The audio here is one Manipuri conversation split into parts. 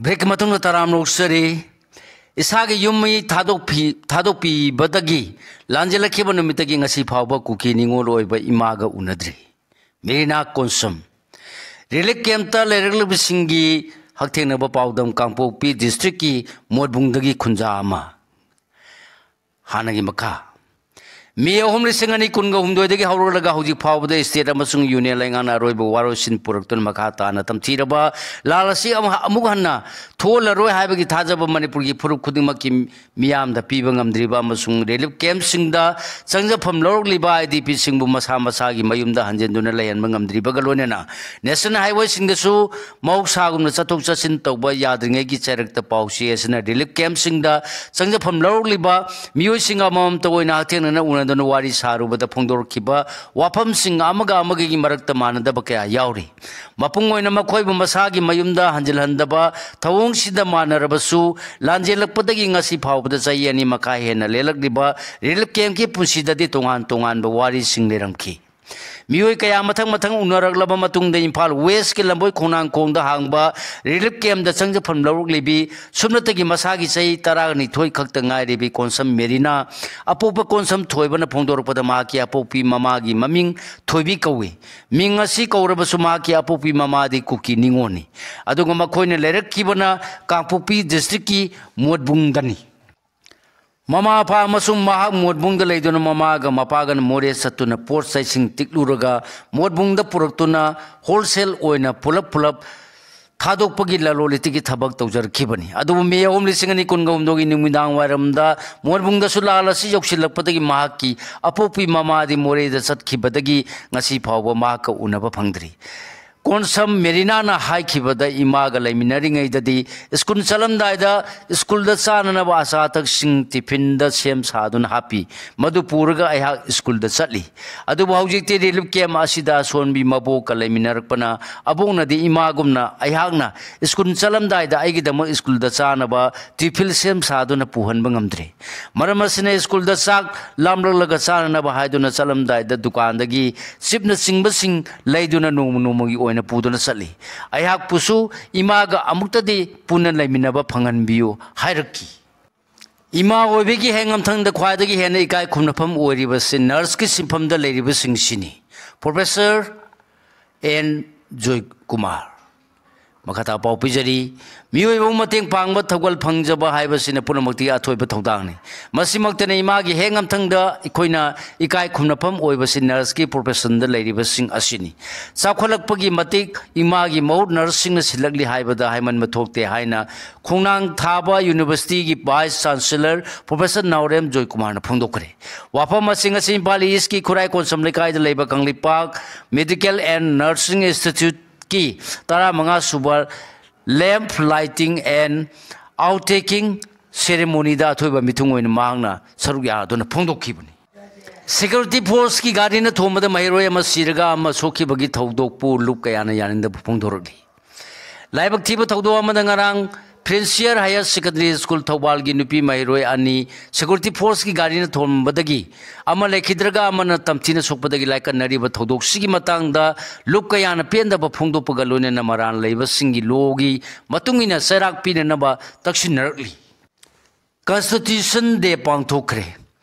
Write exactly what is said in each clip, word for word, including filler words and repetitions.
ꯍꯦꯛ ꯃꯇꯨꯡꯗ ꯇꯔꯥꯝꯅ ꯑꯣꯛꯆꯔꯤ꯫ ꯏꯁꯥꯒꯤ ꯌꯨꯝ ꯃꯤ ꯊꯥꯗꯣꯛꯄꯤ-, ꯊꯥꯗꯣꯛꯄꯤꯕꯗꯒꯤ ꯂꯥꯟꯖꯦꯜꯂꯛꯈꯤꯕ ꯅꯨꯃꯤꯠꯇꯒꯤ ꯉꯁꯤ ꯐꯥꯎꯕ ꯀꯨꯀꯤ ꯅꯤꯉꯣꯜ ꯑꯣꯏꯕ ꯏꯃꯥꯒ ꯎꯅꯗ꯭ꯔꯤ꯫ ꯃꯦꯔꯤꯅꯥ ꯀꯣꯟꯁꯝ꯫ ꯔꯤꯂꯤꯐ ꯀꯦꯝꯞꯇ ꯂꯩꯔꯛꯂꯤꯕꯁꯤꯡꯒꯤ ꯍꯛꯊꯦꯡꯅꯕ ꯄꯥꯎꯗꯝ꯫ ꯀꯥꯡꯄꯣꯛꯄꯤ ꯗꯤꯁꯇ꯭ꯔꯤꯛꯀꯤ ꯃꯣꯠꯕꯨꯡꯗꯒꯤ ꯈꯨꯟꯖꯥ ꯑꯃ꯫ ꯍꯥꯟꯅꯒꯤ ꯃꯈꯥ꯫ ꯃꯦ ꯑꯍꯨꯝ, ꯂꯤꯁꯤꯡ ꯑꯅꯤ ꯀꯨꯟꯒ ꯍꯨꯝꯗꯣꯏꯗꯒꯤ ꯍꯧꯔꯛꯂꯒ ꯍꯧꯖꯤꯛ ꯐꯥꯎꯕꯗ ꯁ꯭ꯇꯦꯠ ꯑꯃꯁꯨꯡ ꯌꯨꯅꯤꯌꯟ ꯂꯩꯉꯥꯛꯅ ꯑꯔꯣꯏꯕ ꯋꯥꯔꯣꯏꯁꯤꯟ ꯄꯨꯔꯛꯇꯨꯅ ꯃꯈꯥ ꯇꯥꯅ ꯇꯝꯊꯤꯔꯕ ꯂꯥꯜ ꯑꯁꯤ ꯑꯃ-, ꯑꯃꯨꯛ ꯍꯟꯅ ꯊꯣꯛꯍꯜꯂꯔꯣꯏ ꯍꯥꯏꯕꯒꯤ ꯊꯥꯖꯕ ꯃꯅꯤꯄꯨꯔꯒꯤ ꯐꯨꯔꯨꯞ ꯈꯨꯗꯤꯡꯃꯛꯀꯤ ꯃꯤꯌꯥꯝꯗ ꯄꯤꯕ ꯉꯝꯗ꯭ꯔꯤꯕ ꯑꯃꯁꯨꯡ ꯔꯤꯂꯤꯐ ꯀꯦꯝꯞꯁꯤꯡꯗ ꯆꯪꯖꯐꯝ ꯂꯧꯔꯛꯂꯤꯕ ꯑꯥꯏ ꯗꯤ ꯄꯤꯁꯤꯡꯕꯨ ꯃꯁꯥ ꯃꯁꯥꯒꯤ ꯃꯌꯨꯝꯗ ꯍꯟꯖꯤꯟꯗꯨꯅ ꯂꯩꯍꯟꯕ ꯉꯝꯗ꯭ꯔꯤꯕꯒ ꯂꯣꯏꯅꯅ ꯅꯦꯁꯅꯦꯜ ꯍꯥꯏꯋꯦꯁꯤꯡꯗꯁꯨ ꯃꯍꯧꯁꯥꯒꯨꯝꯅ ꯆꯠꯊꯣꯛ ꯆꯠꯁꯤꯟ ꯇꯧꯕ ꯌꯥꯗ꯭ꯔꯤꯉꯩꯒꯤ ꯆꯩꯔꯛꯇ ꯄꯥꯎꯆꯦ ꯑꯁꯤꯅ ꯔꯤꯂꯤꯐ ꯀꯦꯝꯞꯁꯤꯡꯗ ꯆꯪꯖꯐꯝ ꯂꯧꯔꯛꯂꯤꯕ ꯃꯤꯑꯣꯏꯁꯤꯡ ꯑꯃꯃꯝꯇ ꯑꯣꯏꯅ ꯍꯛꯊꯦꯡꯅꯅ ꯎꯅꯗꯨꯅ ꯋꯥꯔꯤ ꯁꯥꯔꯨꯕꯗ ꯐꯣꯡꯗꯣꯔꯛꯈꯤꯕ ꯋꯥꯐꯝꯁꯤꯡ ꯑꯃꯒ ꯑꯃꯒꯒꯤ ꯃꯔꯛꯇ ꯃꯥꯟꯅꯗꯕ ꯀꯌꯥ ꯌꯥꯎꯔꯤ꯫ ꯃꯄꯨꯡ ꯑꯣꯏꯅ ꯃꯈꯣꯏꯕꯨ ꯃꯁꯥꯒꯤ ꯃꯌꯨꯝꯗ ꯍꯟꯖꯤꯜꯍꯟꯗꯕ ꯊꯧꯑꯣꯡꯁꯤꯗ ꯃꯥꯟꯅꯔꯕꯁꯨ, ꯂꯥꯟꯖꯦꯜꯂꯛꯄꯗꯒꯤ ꯉꯁꯤ ꯐꯥꯎꯕꯗ ꯆꯍꯤ ꯑꯅꯤ ꯃꯈꯥꯏ ꯍꯦꯟꯅ ꯂꯦꯜꯂꯛꯂꯤꯕ ꯔꯤꯂꯤꯐ ꯀꯦꯝꯞꯀꯤ ꯄꯨꯟꯁꯤꯗꯗꯤ ꯇꯣꯉꯥꯟ ꯇꯣꯉꯥꯟꯕ ꯋꯥꯔꯤꯁꯤꯡ ꯂꯩꯔꯝꯈꯤ꯫ ꯃꯤꯑꯣꯏ ꯀꯌꯥ ꯃꯊꯪ ꯃꯊꯪ ꯎꯅꯔꯛꯂꯕ ꯃꯇꯨꯡꯗ ꯏꯝꯐꯥꯜ ꯋꯦꯁꯀꯤ ꯂꯝꯕꯣꯏ ꯈꯣꯡꯅꯥꯡꯈꯣꯡꯗ ꯍꯥꯡꯕ ꯔꯤꯂꯤꯐ ꯀꯦꯝꯞꯇ ꯆꯪꯖꯐꯝ ꯂꯧꯔꯛꯂꯤꯕꯤ ꯁꯨꯞꯅꯇꯒꯤ ꯃꯁꯥꯒꯤ ꯆꯍꯤ ꯇꯔꯥꯅꯤꯊꯣꯏ ꯈꯛꯇ ꯉꯥꯏꯔꯤꯕꯤ ꯀꯣꯟꯁꯝ ꯃꯦꯔꯤꯅꯥ, ꯑꯄꯣꯛꯄ ꯀꯣꯟꯁꯝ ꯊꯣꯏꯕꯅ ꯐꯣꯡꯗꯣꯔꯛꯄꯗ ꯃꯍꯥꯛꯀꯤ ꯑꯄꯣꯛꯄꯤ ꯃꯃꯥꯒꯤ ꯃꯃꯤꯡ ꯊꯣꯏꯕꯤ ꯀꯧꯏ꯫ ꯃꯤꯡ ꯑꯁꯤ ꯀꯧꯔꯕꯁꯨ ꯃꯍꯥꯛꯀꯤ ꯑꯄꯣꯛꯄꯤ ꯃꯃꯥꯗꯤ ꯀꯨꯀꯤ ꯅꯤꯉꯣꯜꯅꯤ꯫ ꯑꯗꯨꯒ ꯃꯈꯣꯏꯅ ꯂꯩꯔꯛꯈꯤꯕꯅ ꯀꯥꯡꯄꯣꯛꯄꯤ ꯗꯤꯁꯇ꯭ꯔꯤꯛꯀꯤ ꯃꯣꯠꯕꯨꯡꯗꯅꯤ꯫ ꯃꯃꯥ ꯃꯄꯥ ꯑꯃꯁꯨꯡ ꯃꯍꯥꯛ ꯃꯣꯠꯕꯨꯡꯗ ꯂꯩꯗꯨꯅ ꯃꯃꯥꯒ ꯃꯄꯥꯒꯅ ꯃꯣꯔꯦ ꯆꯠꯇꯨꯅ ꯄꯣꯠ ꯆꯩꯁꯤꯡ ꯇꯤꯛꯂꯨꯔꯒ ꯃꯣꯠꯕꯨꯡꯗ ꯄꯨꯔꯛꯇꯨꯅ ꯍꯣꯜꯁꯦꯜ ꯑꯣꯏꯅ ꯄꯨꯂꯞ ꯄꯨꯂꯞ ꯊꯥꯗꯣꯛꯄꯒꯤ ꯂꯂꯣꯟ ꯏꯇꯤꯛꯀꯤ ꯊꯕꯛ ꯇꯧꯖꯔꯛꯈꯤꯕꯅꯤ꯫ ꯑꯗꯨꯕꯨ ꯃꯦ ꯑꯍꯨꯝ, ꯂꯤꯁꯤꯡ ꯑꯅꯤ ꯀꯨꯟꯒ ꯍꯨꯝꯗꯣꯏꯒꯤ ꯅꯨꯃꯤꯗꯥꯡ ꯋꯥꯏꯔꯝꯗ ꯃꯣꯠꯕꯨꯡꯗꯁꯨ ꯂꯥꯜ ꯑꯁꯤ ꯌꯧꯁꯤꯜꯂꯛꯄꯗꯒꯤ ꯃꯍꯥꯛꯀꯤ ꯑꯄꯣꯛꯄꯤ ꯃꯃꯥꯗꯤ ꯃꯣꯔꯦꯗ ꯆꯠꯈꯤꯕꯗꯒꯤ ꯉꯁꯤ ꯐꯥꯎꯕ ꯃꯍꯥꯛꯀ ꯎꯅꯕ ꯐꯪꯗ꯭ꯔꯤ꯫ ꯀꯣꯟꯁꯝ ꯃꯦꯔꯤꯅꯥꯅ ꯍꯥꯏꯈꯤꯕꯗ, ꯏꯃꯥꯒ ꯂꯩꯃꯤꯟꯅꯔꯤꯉꯩꯗꯗꯤ ꯁ꯭ꯀꯨꯜ ꯆꯠꯂꯝꯗꯥꯏꯗ ꯁ꯭ꯀꯨꯜꯗ ꯆꯥꯅꯅꯕ ꯑꯆꯥ ꯑꯊꯛꯁꯤꯡ ꯇꯤꯐꯤꯟꯗ ꯁꯦꯝ ꯁꯥꯗꯨꯅ ꯍꯥꯞꯄꯤ꯫ ꯃꯗꯨ ꯄꯨꯔꯒ ꯑꯩꯍꯥꯛ ꯁ꯭ꯀꯨꯜꯗ ꯆꯠꯂꯤ꯫ ꯑꯗꯨꯕꯨ ꯍꯧꯖꯤꯛꯇꯤ ꯔꯤꯂꯤꯐ ꯀꯦꯝꯞ ꯑꯁꯤꯗ ꯑꯁꯣꯟꯕꯤ ꯃꯕꯣꯛꯀ ꯂꯩꯃꯤꯟꯅꯔꯛꯄꯅ ꯑꯕꯣꯛꯅꯗꯤ ꯏꯃꯥꯒꯨꯝꯅ ꯑꯩꯍꯥꯛꯅ ꯁ꯭ꯀꯨꯜ ꯆꯠꯂꯝꯗꯥꯏꯗ ꯑꯩꯒꯤꯗꯃꯛ ꯁ꯭ꯀꯨꯜꯗ ꯆꯥꯅꯕ ꯇꯤꯐꯤꯟ ꯁꯦꯝ ꯁꯥꯗꯨꯅ ꯄꯨꯍꯟꯕ ꯉꯝꯗ꯭ꯔꯦ꯫ ꯃꯔꯝ ꯑꯁꯤꯅ ꯁ꯭ꯀꯨꯜꯗ ꯆꯥꯛ ꯂꯥꯝꯂꯛꯂꯒ ꯆꯥꯅꯅꯕ ꯍꯥꯏꯗꯨꯅ ꯆꯠꯂꯝꯗꯥꯏꯗ ꯗꯨꯀꯥꯟꯗꯒꯤ ꯆꯤꯞꯅꯆꯤꯡꯕꯁꯤꯡ ꯂꯩꯗꯨꯅ ꯅꯣꯡꯃ ꯅꯣꯡꯃꯒꯤ ꯑꯣꯏꯅ ꯄꯨꯗꯨꯅ ꯆꯠꯂꯤ꯫ ꯑꯩꯍꯥꯛꯄꯨꯁꯨ ꯏꯃꯥꯒ ꯑꯃꯨꯛꯇꯗꯤ ꯄꯨꯟꯅ ꯂꯩꯃꯤꯟꯅꯕ ꯐꯪꯍꯟꯕꯤꯌꯨ ꯍꯥꯏꯔꯛꯈꯤ꯫ ꯏꯃꯥ ꯑꯣꯏꯕꯒꯤ ꯍꯦꯛ ꯉꯝꯊꯪꯗ ꯈ꯭ꯋꯥꯏꯗꯒꯤ ꯍꯦꯟꯅ ꯏꯀꯥꯏ ꯈꯨꯝꯅꯐꯝ ꯑꯣꯏꯔꯤꯕꯁꯤ ꯅꯔꯁꯀꯤ ꯁꯤꯟꯐꯝꯗ ꯂꯩꯔꯤꯕꯁꯤꯡꯁꯤꯅꯤ꯫ Professor N Joykumar. ꯃꯈꯥ ꯇꯥꯕ ꯄꯥꯎ ꯄꯤꯖꯔꯤ꯫ ꯃꯤꯑꯣꯏꯕꯕꯨ ꯃꯇꯦꯡ ꯄꯥꯡꯕ ꯊꯧꯒꯜ ꯐꯪꯖꯕ ꯍꯥꯏꯕꯁꯤꯅ ꯄꯨꯝꯅꯃꯛꯇꯒꯤ ꯑꯊꯣꯏꯕ ꯊꯧꯗꯥꯡꯅꯤ꯫ ꯃꯁꯤꯃꯛꯇꯅ ꯏꯃꯥꯒꯤ ꯍꯦꯛ ꯉꯝꯊꯪꯗ ꯑꯩꯈꯣꯏꯅ ꯏꯀꯥꯏ ꯈꯨꯝꯅꯐꯝ ꯑꯣꯏꯕꯁꯤ ꯅꯔꯁꯀꯤ ꯄ꯭ꯔꯣꯐꯦꯁꯟꯗ ꯂꯩꯔꯤꯕꯁꯤꯡ ꯑꯁꯤꯅꯤ꯫ ꯆꯥꯎꯈꯠꯂꯛꯄꯒꯤ ꯃꯇꯤꯛ ꯏꯃꯥꯒꯤ ꯃꯍꯨꯠ ꯅꯔꯁꯁꯤꯡꯅ ꯁꯤꯜꯂꯛꯂꯤ ꯍꯥꯏꯕꯗ ꯍꯥꯏꯃꯟꯕ ꯊꯣꯛꯇꯦ ꯍꯥꯏꯅ ꯈꯣꯡꯅꯥꯡ ꯊꯥꯕ ꯌꯨꯅꯤꯚꯔꯁꯤꯇꯤꯒꯤ ꯚꯥꯏꯁ ꯆꯥꯟꯁꯦꯂꯔ ꯄ꯭ꯔꯣꯐꯦꯁꯔ ꯅꯥꯎꯔꯦꯝ ꯖꯣꯏꯀꯨꯃꯥꯔꯅ ꯐꯣꯡꯗꯣꯛꯈ꯭ꯔꯦ꯫ ꯋꯥꯐꯝ ꯑꯁꯤ ꯉꯁꯤ ꯏꯝꯐꯥꯜ ꯏꯁꯀꯤ ꯈꯨꯔꯥꯏ ꯀꯣꯟꯁꯝ ꯂꯩꯀꯥꯏꯗ ꯂꯩꯕ ꯀꯪꯂꯩꯄꯥꯛ ꯃꯦꯗꯤꯀꯦꯜ ꯑꯦꯟ ꯅꯔꯁꯤꯡ ꯏꯟꯁꯇꯤꯇ꯭ꯌꯨꯠꯀꯤ ꯇꯔꯥꯃꯉꯥ ꯁꯨꯕ lamp lighting and out taking ꯁꯦꯔꯦꯃꯣꯅꯤꯗ ꯑꯊꯣꯏꯕ ꯃꯤꯊꯨꯡ ꯑꯣꯏꯅ ꯃꯍꯥꯛꯅ ꯁꯔꯨꯛ ꯌꯥꯗꯨꯅ ꯐꯣꯡꯗꯣꯛꯈꯤꯕꯅꯤ꯫ ꯁꯦꯀ꯭ꯌꯨꯔꯤꯇꯤ ꯐꯣꯔꯁꯀꯤ ꯒꯥꯔꯤꯅ ꯊꯣꯝꯕꯗ ꯃꯍꯩꯔꯣꯏ ꯑꯃ ꯁꯤꯔꯒ ꯑꯃ ꯁꯣꯛꯈꯤꯕꯒꯤ ꯊꯧꯗꯣꯛꯄꯨ ꯂꯨꯞ ꯀꯌꯥꯅ ꯌꯥꯅꯤꯡꯗꯕ ꯐꯣꯡꯗꯣꯔꯛꯂꯤ꯫ ꯂꯥꯏꯕꯛ ꯊꯤꯕ ꯊꯧꯗꯣꯛ ꯑꯃꯗ ꯉꯔꯥꯡ ꯐ꯭ꯔꯦꯟꯁꯤꯌꯔ ꯍꯥꯌꯔ ꯁꯦꯀꯦꯟꯗꯔꯤ ꯁ꯭ꯀꯨꯜ ꯊꯧꯕꯥꯜꯒꯤ ꯅꯨꯄꯤ ꯃꯍꯩꯔꯣꯏ ꯑꯅꯤ ꯁꯦꯀ꯭ꯌꯨꯔꯤꯇꯤ ꯐꯣꯔꯁꯀꯤ ꯒꯥꯔꯤꯅ ꯊꯣꯝꯕꯗꯒꯤ ꯑꯃ ꯂꯩꯈꯤꯗ꯭ꯔꯒ ꯑꯃꯅ ꯇꯝꯊꯤꯅ ꯁꯣꯛꯄꯗꯒꯤ ꯂꯥꯏꯀꯠꯅꯔꯤꯕ ꯊꯧꯗꯣꯛꯁꯤꯒꯤ ꯃꯇꯥꯡꯗ ꯂꯨꯞ ꯀꯌꯥꯅ ꯄꯦꯟꯗꯕ ꯐꯣꯡꯗꯣꯛꯄꯒ ꯂꯣꯏꯅꯅ ꯃꯔꯥꯜ ꯂꯩꯕꯁꯤꯡꯒꯤ ꯂꯣꯒꯤ ꯃꯇꯨꯡ ꯏꯟꯅ ꯆꯩꯔꯥꯛ ꯄꯤꯅꯅꯕ ꯇꯛꯁꯤꯟꯅꯔꯛꯂꯤ꯫ ꯀꯟꯁꯇꯤꯇ꯭ꯌꯨꯁꯟ ꯗꯦ ꯄꯥꯡꯊꯣꯛꯈ꯭ꯔꯦ꯫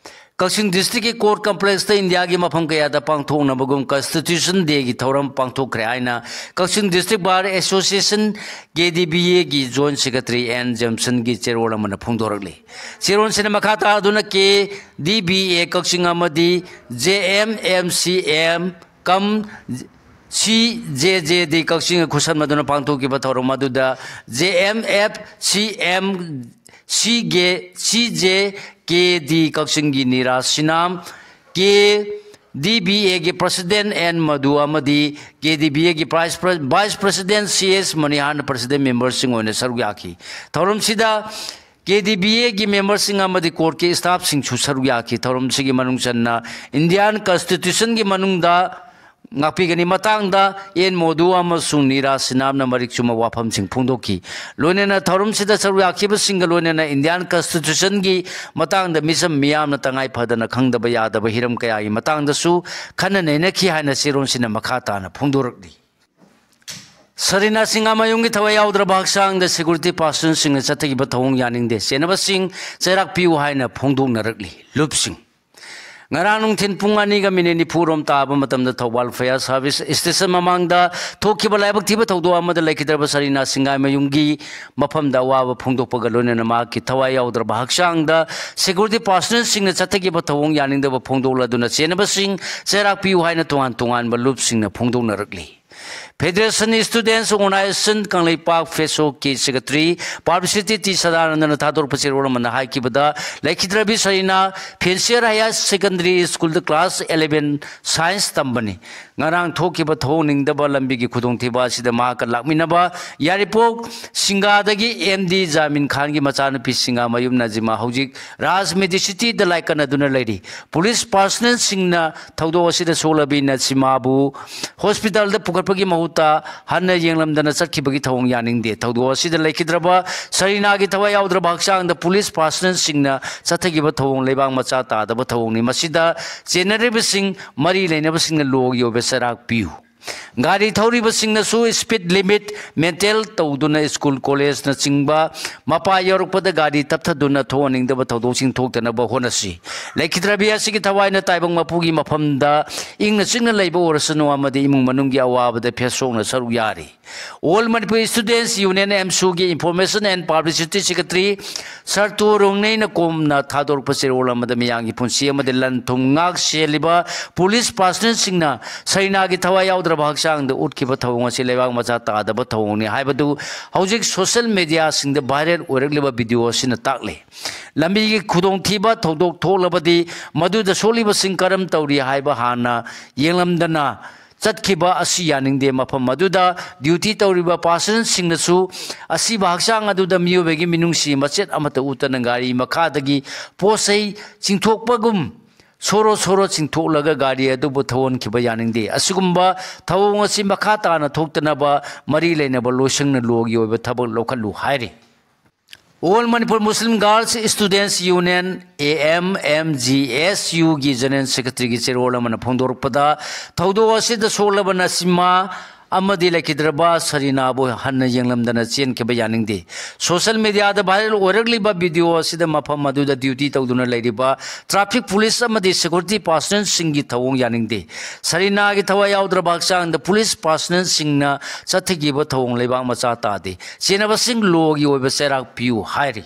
ꯀꯛꯆꯤꯡ ꯗꯤꯁꯇ꯭ꯔꯤꯛꯀꯤ ꯀꯣꯔꯠ ꯀꯝꯄ꯭ꯂꯦꯛꯁꯇ ꯏꯟꯗꯤꯌꯥꯒꯤ ꯃꯐꯝ ꯀꯌꯥꯗ ꯄꯥꯡꯊꯣꯛꯅꯕꯒꯨꯝ ꯀꯟꯁꯇꯤꯇ꯭ꯌꯨꯁꯟ ꯗꯦꯒꯤ ꯊꯧꯔꯝ ꯄꯥꯡꯊꯣꯛꯈ꯭ꯔꯦ ꯍꯥꯏꯅ ꯀꯛꯆꯤꯡ ꯗꯤꯁꯇ꯭ꯔꯤꯛ ꯕꯥꯔ ꯑꯦꯁꯣꯁꯤꯌꯦꯁꯟ, ꯀꯦ ꯗꯤ ꯕꯤ ꯑꯦꯒꯤ ꯖꯣꯏꯟꯠ ꯁꯦꯀ꯭ꯔꯦꯇꯔꯤ ꯑꯦꯟ ꯖꯦꯝꯁꯟꯒꯤ ꯆꯦꯔꯣꯜ ꯑꯃꯅ ꯐꯣꯡꯗꯣꯔꯛꯂꯤ꯫ ꯆꯦꯔꯣꯜꯁꯤꯅ ꯃꯈꯥ ꯇꯥꯗꯨꯅ ꯀꯦ ꯗꯤ ꯕꯤ ꯑꯦ ꯀꯛꯆꯤꯡ ꯑꯃꯗꯤ J M M C M cum C J J D ꯀꯛꯆꯤꯡꯒ ꯈꯨꯠꯁꯝꯅꯗꯨꯅ ꯄꯥꯡꯊꯣꯛꯈꯤꯕ ꯊꯧꯔꯝ ꯑꯗꯨꯗ J M F C M C ꯒꯦ ꯁꯤ ꯖꯦ ꯀꯦ ꯗꯤ ꯀꯛꯆꯤꯡꯒꯤ Nira Sinam, K D B ꯑꯦꯒꯤ ꯄ꯭ꯔꯁꯤꯗꯦꯟ ꯑꯦꯟ ꯃꯙꯨ ꯑꯃꯗꯤ ꯀꯦ ꯗꯤ ꯕꯤ ꯑꯦꯒꯤ vice pre-, vice president C S ꯃꯅꯤꯍꯥꯔꯅ president ꯃꯦꯝꯕꯔꯁꯤꯡ ꯑꯣꯏꯅ ꯁꯔꯨꯛ ꯌꯥꯈꯤ꯫ ꯊꯧꯔꯝꯁꯤꯗ ꯀꯦ ꯗꯤ ꯕꯤ ꯑꯦꯒꯤ ꯃꯦꯝꯕꯔꯁꯤꯡ ꯑꯃꯗꯤ ꯀꯣꯔꯠꯀꯤ ꯁ꯭ꯇꯥꯐꯁꯤꯡꯁꯨ ꯁꯔꯨꯛ ꯌꯥꯈꯤ꯫ ꯊꯧꯔꯝꯁꯤꯒꯤ ꯃꯅꯨꯡ ꯆꯟꯅ ꯏꯟꯗꯤꯌꯥꯟ ꯀꯟꯁꯇꯤꯇ꯭ꯌꯨꯁꯟꯒꯤ ꯃꯅꯨꯡꯗ ꯉꯥꯛꯄꯤꯒꯅꯤ ꯃꯇꯥꯡꯗ ꯑꯦꯟ ꯃꯣꯗꯨ ꯑꯃꯁꯨꯡ ꯅꯤꯔꯥ ꯁꯤꯅꯥꯝꯅ ꯃꯔꯤꯛ ꯆꯨꯝꯕ ꯋꯥꯐꯝꯁꯤꯡ ꯐꯣꯡꯗꯣꯛꯈꯤ꯫ ꯂꯣꯏꯅꯅ ꯊꯧꯔꯝꯁꯤꯗ ꯁꯔꯨꯛ ꯌꯥꯈꯤꯕꯁꯤꯡꯒ ꯂꯣꯏꯅꯅ ꯏꯟꯗꯤꯌꯥꯟ ꯀꯟꯁꯇꯤꯇ꯭ꯌꯨꯁꯟꯒꯤ ꯃꯇꯥꯡꯗ ꯃꯤꯆꯝ ꯃꯤꯌꯥꯝꯅ ꯇꯉꯥꯏ ꯐꯗꯅ ꯈꯪꯗꯕ ꯌꯥꯗꯕ ꯍꯤꯔꯝ ꯀꯌꯥꯒꯤ ꯃꯇꯥꯡꯗꯁꯨ ꯈꯟꯅ ꯅꯩꯅꯈꯤ ꯍꯥꯏꯅ ꯆꯦꯔꯣꯜꯁꯤꯅ ꯃꯈꯥ ꯇꯥꯅ ꯐꯣꯡꯗꯣꯔꯛꯂꯤ꯫ ꯁꯔꯤꯅꯥ ꯁꯤꯡꯒꯥꯃꯌꯨꯝꯒꯤ ꯊꯋꯥꯏ ꯌꯥꯎꯗ꯭ꯔꯕ ꯍꯛꯆꯥꯡꯗ security personnelꯁꯤꯡꯅ ꯆꯠꯊꯈꯤꯕ ꯊꯧꯑꯣꯡ ꯌꯥꯅꯤꯡꯗꯦ, ꯆꯦꯟꯅꯕꯁꯤꯡ ꯆꯩꯔꯥꯛ ꯄꯤꯌꯨ ꯍꯥꯏꯅ ꯐꯣꯡꯗꯣꯛꯅꯔꯛꯂꯤ꯫ ꯂꯨꯞꯁꯤꯡ꯫ ꯉꯔꯥꯡ ꯅꯨꯡꯊꯤꯜ ꯄꯨꯡ ꯑꯅꯤꯒ ꯃꯤꯅꯤꯠ ꯅꯤꯐꯨ ꯔꯣꯝ ꯇꯥꯕ ꯃꯇꯝꯗ ꯊꯧꯕꯥꯜ fire service station ꯃꯃꯥꯡꯗ ꯊꯣꯛꯈꯤꯕ ꯂꯥꯏꯕꯛ ꯊꯤꯕ ꯊꯧꯗꯣꯛ ꯑꯃꯗ ꯂꯩꯈꯤꯗ꯭ꯔꯕ ꯁꯔꯤꯅꯥ ꯁꯤꯡꯒꯥꯃꯌꯨꯝꯒꯤ ꯃꯐꯝꯗ ꯑꯋꯥꯕ ꯐꯣꯡꯗꯣꯛꯄꯒ ꯂꯣꯏꯅꯅ ꯃꯍꯥꯛꯀꯤ ꯊꯋꯥꯏ ꯌꯥꯎꯗ꯭ꯔꯕ ꯍꯛꯆꯥꯡꯗ security personnelꯁꯤꯡꯅ ꯆꯠꯊꯈꯤꯕ ꯊꯧꯑꯣꯡ ꯌꯥꯅꯤꯡꯗꯕ ꯐꯣꯡꯗꯣꯛꯂꯗꯨꯅ ꯆꯦꯟꯅꯕꯁꯤꯡ ꯆꯩꯔꯥꯛ ꯄꯤꯌꯨ ꯍꯥꯏꯅ ꯇꯣꯉꯥꯟ ꯇꯣꯉꯥꯟꯕ ꯂꯨꯞꯁꯤꯡꯅ ꯐꯣꯡꯗꯣꯛꯅꯔꯛꯂꯤ꯫ Federation Students Organization ꯀꯪꯂꯩꯄꯥꯛ ꯐꯦꯁꯣꯛꯀꯤ secretary ꯄꯥꯕ꯭ꯂꯤꯁꯤꯇꯤ ꯇꯤ ꯁꯗꯥꯅꯟꯗꯅ ꯊꯥꯗꯣꯔꯛꯄ ꯆꯦꯔꯣꯜ ꯑꯃꯅ ꯍꯥꯏꯈꯤꯕꯗ, ꯂꯩꯈꯤꯗ꯭ꯔꯕꯤ ꯁꯔꯤꯅꯥ ꯐꯦꯟꯁꯤꯌꯔ ꯍꯥꯌꯔ ꯁꯦꯀꯦꯟꯗꯔꯤ ꯁ꯭ꯀꯨꯜꯗ class eleven science ꯇꯝꯕꯅꯤ꯫ ꯉꯔꯥꯡ ꯊꯣꯛꯈꯤꯕ ꯊꯧꯑꯣꯡꯅꯤꯡꯗꯕ ꯂꯝꯕꯤꯒꯤ ꯈꯨꯗꯣꯡꯊꯤꯕ ꯑꯁꯤꯗ ꯃꯍꯥꯛꯀ ꯂꯥꯛꯃꯤꯟꯅꯕ ꯌꯥꯏꯔꯤꯄꯣꯛ ꯁꯤꯡꯒꯥꯗꯒꯤ ꯑꯦꯝ ꯗꯤ ꯖꯥꯃꯤꯟ ꯈꯥꯟꯒꯤ ꯃꯆꯥꯅꯨꯄꯤ ꯁꯤꯡꯒꯥꯃꯌꯨꯝ ꯅꯖꯤꯃꯥ ꯍꯧꯖꯤꯛ ꯔꯥꯖ ꯃꯦꯗꯤꯁꯤꯇꯤꯗ ꯂꯥꯏꯀꯠꯅꯗꯨꯅ ꯂꯩꯔꯤ꯫ ꯄꯨꯂꯤꯁ personnelꯁꯤꯡꯅ ꯊꯧꯗꯣꯛ ꯑꯁꯤꯗ ꯁꯣꯛꯂꯕꯤ ꯅꯁꯤꯃꯥꯕꯨ ꯍꯣꯁꯄꯤꯇꯥꯜꯗ ꯄꯨꯈꯠꯄꯒꯤ ꯃꯍꯨꯠꯇ ꯍꯟꯅ ꯌꯦꯡꯂꯝꯗꯅ ꯆꯠꯈꯤꯕꯒꯤ ꯊꯧꯑꯣꯡ ꯌꯥꯅꯤꯡꯗꯦ꯫ ꯊꯧꯗꯣꯛ ꯑꯁꯤꯗ ꯂꯩꯈꯤꯗ꯭ꯔꯕ ꯁꯔꯤꯅꯥꯒꯤ ꯊꯋꯥꯏ ꯌꯥꯎꯗ꯭ꯔꯕ ꯍꯛꯆꯥꯡꯗ ꯄꯨꯂꯤꯁ personnelꯁꯤꯡꯅ ꯆꯠꯊꯈꯤꯕ ꯊꯧꯑꯣꯡ ꯂꯩꯕꯥꯛ ꯃꯆꯥ ꯇꯥꯗꯕ ꯊꯧꯑꯣꯡꯅꯤ꯫ ꯃꯁꯤꯗ ꯆꯦꯟꯅꯔꯤꯕꯁꯤꯡ ꯃꯔꯤ ꯂꯩꯅꯕꯁꯤꯡꯅ ꯂꯣꯒꯤ ꯑꯣꯏꯕ ꯆꯩꯔꯥꯛ ꯄꯤꯌꯨ꯫ ꯒꯥꯔꯤ ꯊꯧꯔꯤꯕꯁꯤꯡꯅꯁꯨ speed limit maintain ꯇꯧꯗꯨꯅ ꯁ꯭ꯀꯨꯜ, ꯀꯣꯂꯦꯖꯅꯆꯤꯡꯕ ꯃꯄꯥ ꯌꯧꯔꯛꯄꯗ ꯒꯥꯔꯤ ꯇꯞꯊꯗꯨꯅ ꯊꯣꯛꯍꯟꯅꯤꯡꯗꯕ ꯊꯧꯗꯣꯛꯁꯤꯡ ꯊꯣꯛꯇꯅꯕ ꯍꯣꯠꯅꯁꯤ꯫ ꯂꯩꯈꯤꯗ꯭ꯔꯕꯤ ꯑꯁꯤꯒꯤ ꯊꯋꯥꯏꯅ ꯇꯥꯏꯕꯪ ꯃꯄꯨꯒꯤ ꯃꯐꯝꯗ ꯏꯪꯅ ꯆꯤꯛꯅ ꯂꯩꯕ ꯑꯣꯏꯔꯁꯅꯨ ꯑꯃꯗꯤ ꯏꯃꯨꯡ ꯃꯅꯨꯡꯒꯤ ꯑꯋꯥꯕꯗ ꯐꯦꯁꯣꯛꯅ ꯁꯔꯨꯛ ꯌꯥꯔꯤ꯫ All Manipur Students Union, AMSUꯒꯤ Information and Publicity Secretary ꯁꯔꯇꯨ ꯔꯣꯡꯅꯩꯅ ꯀꯣꯝꯅ ꯊꯥꯗꯣꯔꯛꯄ ꯆꯦꯔꯣꯜ ꯑꯃꯗ ꯃꯤꯌꯥꯝꯒꯤ ꯄꯨꯟꯁꯤ ꯑꯃꯗꯤ ꯂꯟ ꯊꯨꯝ ꯉꯥꯛ ꯁꯦꯜꯂꯤꯕ ꯄꯨꯂꯤꯁ personnelꯁꯤꯡꯅ ꯁꯔꯤꯅꯥꯒꯤ ꯊꯋꯥꯏ ꯌꯥꯎꯗ꯭ꯔꯕ ꯍꯛꯆꯥꯡꯗ ꯎꯠꯈꯤꯕ ꯊꯧꯑꯣꯡ ꯑꯁꯤ ꯂꯩꯕꯥꯛ ꯃꯆꯥ ꯇꯥꯗꯕ ꯊꯧꯑꯣꯡꯅꯤ ꯍꯥꯏꯕꯗꯨ ꯍꯧꯖꯤꯛ social mediaꯁꯤꯡꯗ viral ꯑꯣꯏꯔꯛꯂꯤꯕ video ꯑꯁꯤꯅ ꯇꯥꯛꯂꯤ꯫ ꯂꯝꯕꯤꯒꯤ ꯈꯨꯗꯣꯡꯊꯤꯕ ꯊꯧꯗꯣꯛ ꯊꯣꯛꯂꯕꯗꯤ ꯃꯗꯨꯗ ꯁꯣꯛꯂꯤꯕꯁꯤꯡ ꯀꯔꯝ ꯇꯧꯔꯤ ꯍꯥꯏꯕ ꯍꯥꯟꯅ ꯌꯦꯡꯂꯝꯗꯅ ꯆꯠꯈꯤꯕ ꯑꯁꯤ ꯌꯥꯅꯤꯡꯗꯦ꯫ ꯃꯐꯝ ꯑꯗꯨꯗ duty ꯇꯧꯔꯤꯕ personnelꯁꯤꯡꯅꯁꯨ ꯑꯁꯤꯕ ꯍꯛꯆꯥꯡ ꯑꯗꯨꯗ ꯃꯤꯑꯣꯏꯕꯒꯤ ꯃꯤꯅꯨꯡꯁꯤ ꯃꯆꯦꯠ ꯑꯃꯠꯇ ꯎꯠꯇꯅ ꯒꯥꯔꯤ ꯃꯈꯥꯗꯒꯤ ꯄꯣꯠ ꯆꯩ ꯆꯤꯡꯊꯣꯛꯄꯒꯨꯝ ꯁꯣꯔꯣ ꯁꯣꯔꯣ ꯆꯤꯡꯊꯣꯛꯂꯒ ꯒꯥꯔꯤ ꯑꯗꯨꯕꯨ ꯊꯧꯍꯟꯈꯤꯕ ꯌꯥꯅꯤꯡꯗꯦ꯫ ꯑꯁꯤꯒꯨꯝꯕ ꯊꯧꯑꯣꯡ ꯑꯁꯤ ꯃꯈꯥ ꯇꯥꯅ ꯊꯣꯛꯇꯅꯕ ꯃꯔꯤ ꯂꯩꯅꯕ ꯂꯣꯏꯁꯪꯅ ꯂꯣꯒꯤ ꯑꯣꯏꯕ ꯊꯕꯛ ꯂꯧꯈꯠꯂꯨ ꯍꯥꯏꯔꯤ꯫ All Manipur Muslim Girls Students Union, AMMGSUꯒꯤ General Secretaryꯒꯤ ꯆꯦꯔꯣꯜ ꯑꯃꯅ ꯐꯣꯡꯗꯣꯔꯛꯄꯗ, ꯊꯧꯗꯣꯛ ꯑꯁꯤꯗ ꯁꯣꯛꯂꯕ ꯅꯁꯤꯃꯥ ꯑꯃꯗꯤ ꯂꯩꯈꯤꯗ꯭ꯔꯕ ꯁꯔꯤꯅꯥꯕꯨ ꯍꯟꯅ ꯌꯦꯡꯂꯝꯗꯅ ꯆꯦꯟꯈꯤꯕ ꯌꯥꯅꯤꯡꯗꯦ꯫ ꯁꯣꯁꯦꯜ ꯃꯤꯗꯤꯌꯥꯗ ꯚꯥꯏꯔꯦꯜ ꯑꯣꯏꯔꯛꯂꯤꯕ ꯚꯤꯗꯤꯑꯣ ꯑꯁꯤꯗ ꯃꯐꯝ ꯑꯗꯨꯗ ꯗ꯭ꯌꯨꯇꯤ ꯇꯧꯗꯨꯅ ꯂꯩꯔꯤꯕ ꯇ꯭ꯔꯥꯐꯤꯛ ꯄꯨꯂꯤꯁ ꯑꯃꯗꯤ ꯁꯦꯀ꯭ꯌꯨꯔꯤꯇꯤ ꯄꯥꯔꯁꯅꯦꯜꯁꯤꯡꯒꯤ ꯊꯧꯑꯣꯡ ꯌꯥꯅꯤꯡꯗꯦ꯫ ꯁꯔꯤꯅꯥꯒꯤ ꯊꯋꯥꯏ ꯌꯥꯎꯗ꯭ꯔꯕ ꯍꯛꯆꯥꯡꯗ ꯄꯨꯂꯤꯁ ꯄꯥꯔꯁꯅꯦꯜꯁꯤꯡꯅ ꯆꯠꯊꯈꯤꯕ ꯊꯧꯑꯣꯡ ꯂꯩꯕꯥꯛ ꯃꯆꯥ ꯇꯥꯗꯦ꯫ ꯆꯦꯟꯅꯕꯁꯤꯡ ꯂꯣꯒꯤ ꯑꯣꯏꯕ ꯆꯩꯔꯥꯛ ꯄꯤꯌꯨ ꯍꯥꯏꯔꯤ꯫